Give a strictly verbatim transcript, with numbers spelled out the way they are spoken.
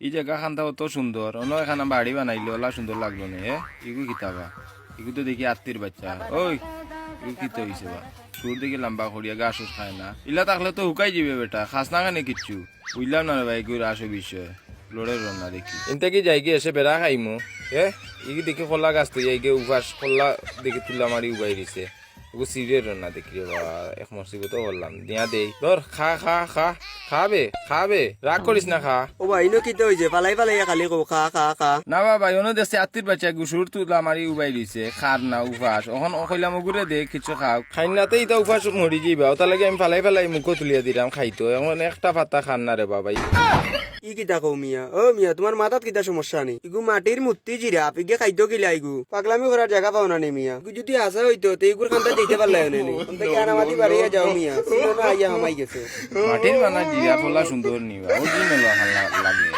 ই জাগা খানটা অত সুন্দর, অনো একখান বাড়ি বানাইলে অলা সুন্দর লাগলো নে। এ, ইগু কিতা বা? ইগু তো দেখি আত্তির বাচ্চা। ওই, ইগু কিতা অইছে বা? শুরু দেখি লম্বা করিয়া ঘাস উস খায় না। ইলা থাকলে তো হুকাই যাইবে বেটা, খাস না কেনে কিচ্ছু। বুঝলাম না রে ভাই, ইগুর আসল বিষয়। লড়ে রওনা দেখি। ইনতে কি যাইগে এসে বেড়া খাইমু? এ, ইগু দেখি কলা গাছ তো যাইগে উপাস কলা দেখি তুলা মারি উবাই দিছে। ওগু সিরিয়ার রান্না দেখি রে বাবা, এক মুসিবত করলাম। দিয়া দেই, ধর, খা, খা, খা, খা বে, খা বে, রাগ করিস না, খা। ও ভাই, ইনো কিতা অইছে? ফালাই ফালাই খালি কও, "খা, খা, খা।" না বাবা, ইনো দেখছি আত্তির বাচ্চা গুসুর তুলা মারি উবাই দিছে, খার না উপাস। অখন কইলাম, "ওগুরে দে, কিছু খাও।" খাইন না তে ইতা উপাস মরি যাইবা, ওটার লাগি আমি ফালাই ফালাই মুখো তুলিয়া দিলাম খাইতো। এখন একটা পাতা খার না রে বাবা। ই কিতা কও মিয়া? ও মিয়া, তুমার মাথাত কিতা সমস্যা নি? ইগু মাটির মুত্তি জিরাফ, ইগে খাইতো কিলা ইগু? পাগলামি করার জাগা পাও না নি মিয়া? ইগু যুদি হাছা অইতো, তে ইগুর খান্দাত যাইতে পারলায় অনে নি। অন্তে কি আনামাতি বাড়িয়া যাও মিয়া? সিনো না আইয়া হামাই গেছে। মাটির বানা জিরাফ অলা সুন্দর নি বা, অরিজিনাল অখান লা-, লাগে।